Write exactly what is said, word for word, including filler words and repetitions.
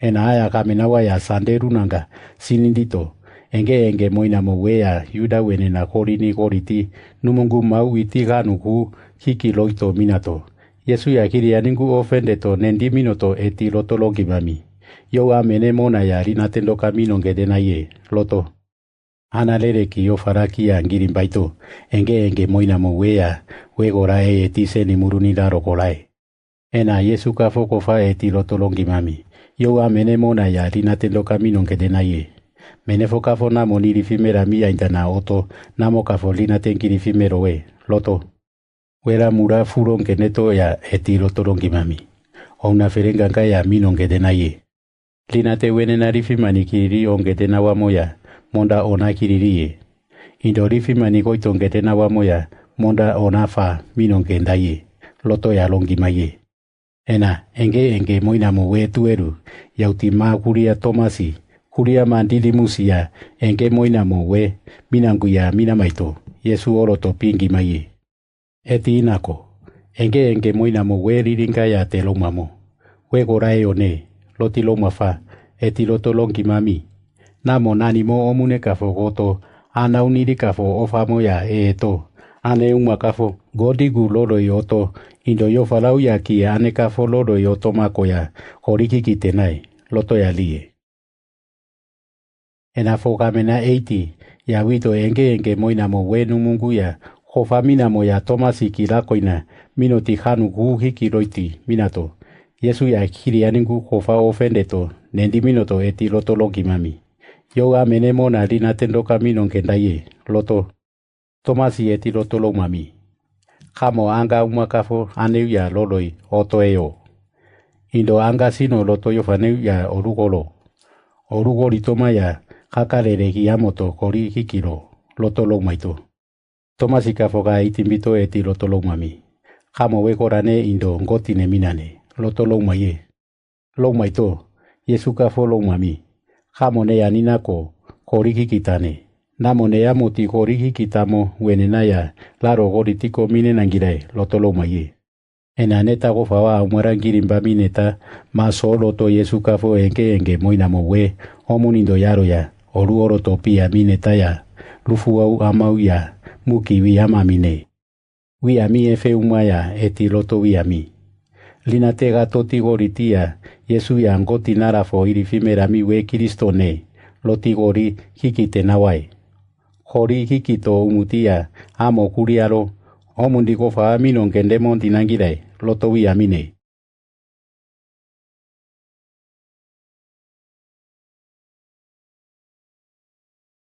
Ena aya kamenawa ya sande runanga sinindito. Engé engé moinamo wea Yuda wenena korini koriti numungu mau iti ganuku kiki loito minato. Yesu ya kiri aningu ofendeto nendi minoto eti loto longimami. Yau amene mona ya rinatendo kamino ngedena ye loto. Ana lere ki yo faraki ya ngirimbaito. Engé engé moinamo wea wegora e eti seni muruni laro korae. Ena Yesu kafo kofa eti loto longimami. Yau amene mona ya rinatendo kamino ngedena ye. Menefo kafo namo nirifimerami ya indana oto namo kafo rinaten kirifimeroe loto. Wera mura furo ngeneto ya eti loto longimami. Ouna ferenganga ya mino ngedena ye. Rinate wenena rifimani kiriri o ngedena wamo ya monda ona kiriri ye. Indo rifimani koito ngedena wamo ya monda ona fa mino ngenda ye loto ya longima ye. Ena engé engé moinamo we tueru yauti ma kuria Tomasi, kuria ma Didimusi ya engé moinamo we minangu ya minamaito. Yesu oloto pingima ye. Eti inako. Engé engé moinamo we riringa ya te loumamo. Wegora e one loti loumafa eti loto longimami. Namo nanimo omune kafo goto ana uniri kafo ofamo ya eto. Ane uma kafo godigu loroi oto indo yo falau ya ki ane kafo loroi oto mako ya koriki kitenai loto ya lie. Ena fokamena eiti ya wito engé engé moinamo we numungu ya kofa minamo ya Tomasi ki lakoina mino ti ganuku hiki loiti minato. Yesu ya kiri aningu kofa ofendeto nendi minoto eti loto longimami. Yau amene mona rinatendo kamino ngenda ye loto. Tomasi eti loto loumami. Kamo anga uma kafo aneu ya loroi oto eo. Indo anga sino loto yo faneu ya orugolo. Orugori toma ya kakarere ki amoto kori kikiro loto loumaito. Tomasi kafo ka itimbito eti loto loumami. Kamo wegora ne indo ngoti ne minane loto loumaie. Loumaito. Yesu kafo loumami. Kamo ne anina ko kori kikitane. Namo ne amoti kori kikitamo wenena ya laro gori tiko minenangire loto loumaie. Ena neta kofawa aumara ngirimbami neta maso loto Yesu kafo engé engé moinamo we omunindo yaro ya oru oroto piami neta ya lufu au amau ya muki wiamami ne. Wiami efe uma ya eti loto wiami. Rinate gato tigori tia Yesu ya ngoti narafo irifimerami we Kristo ne loti gori kikite nawai. Kori kikito umutia amo kuriaro omundi kofa amino ngende mondi nangirai loto wiami ne.